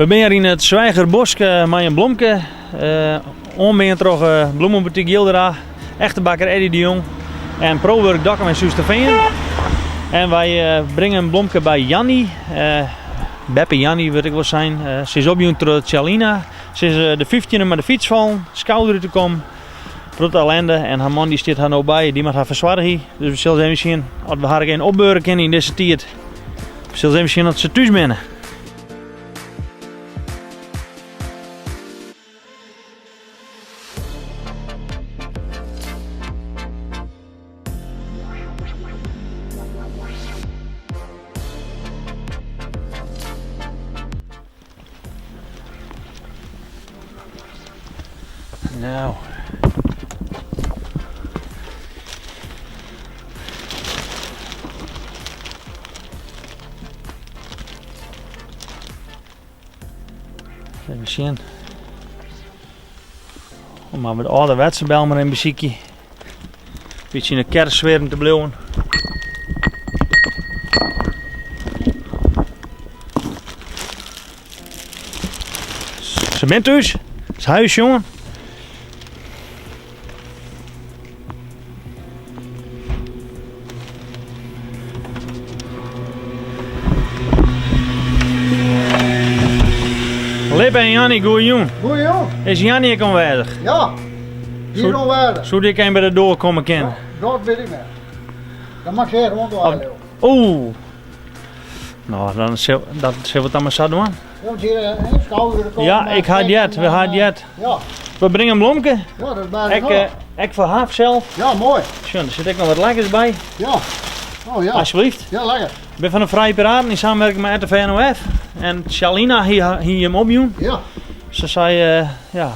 We binne hjir yn it Sweagerbosk mei in blomke, oanbean troch Bloemenboutique Jildera, echte bakker Eddy de Jong en Prowurk Dokkum en Soesterveen. En wy bringe in blomke by Janny, Beppe Janny wurdt ek wol sein. Se is opjûn troch Tjalina. Se is de fyftjinde mei de fyts fallen, skouder út de kom, protte ellende en har man dy stiet har no by, dy moat har fersoargje. Dus we sille even sjen oft we har ek even opbeure kinne yn dizze tiid. We sille even sjen oft se thús binne. Nou. Even sjen. Om mar de âlderwetse bel mar even besykje. Bytsje yn de kerstsfear te bliuwen. Se binne thús. It huis sjoen. Lippe en Janny, goeie jûn. Goeie jûn. Is Janny ek oanwêzich? Ja, dy is oanwêzich. Soe dy ek even by de doar komme kinne? Dat wit ik net. Dan moat ik earst oandoarre. Oeh. No, dan sil, dat sille we dan mar sa dwaan. Ja, ik ha it heard. We ha it heard. Ja. We bringe in blomke. Ja, dat is bijna Ek, eh, ek foar har sels. Ja, moai. Sjoch, der sit ek noch wat lekkers by. Ja. Oh ja. Alsjeblieft. Ja, lekker. Ik bin fan de Vrije Piraten yn samenwerking mei RTV NOF. En Sjalina hie, hie him opjûn. Ja. Se sei, eh, ja,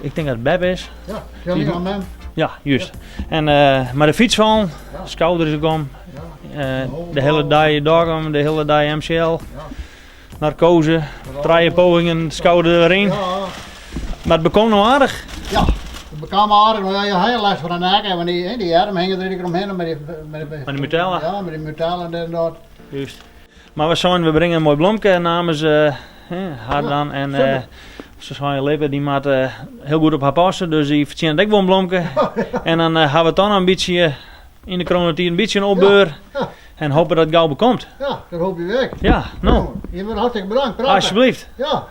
ik tink dat it Beb is. Ja, Sjalina mem. Ja, juist. En eh, mei de fyts fallen, skouder is kom. De hiele dei Dokkum, de hiele dei MCL. Narkoaze, trije pogingen, skouder deryn. Mar it bekomt no aardich. Ja, it bekaam aardich. No ja, je ha lêst fan de nekke, want dy, dy earm hinget der iedere kear omhinne mei dy, mei dy, Mei de mitella. Ja, mei dy mitella en dat. Juist. Mar we seinen, we bringe in moai blomke namens uh, har dan. En uh, se seinen, Lippe, dy moat uh, hiel goed op har passe, dus dy fertsjinnet ek wol in blomke. En dan uh, ha we dan in bytsje yn de coronatiid in bytsje in opbeur. Ja. En hope dat it gau bekomt. Ja, dat hoopje we ek. Ja, no. Je wurde hartstikke bedankt. Prachtich. Alsjeblieft. Ja.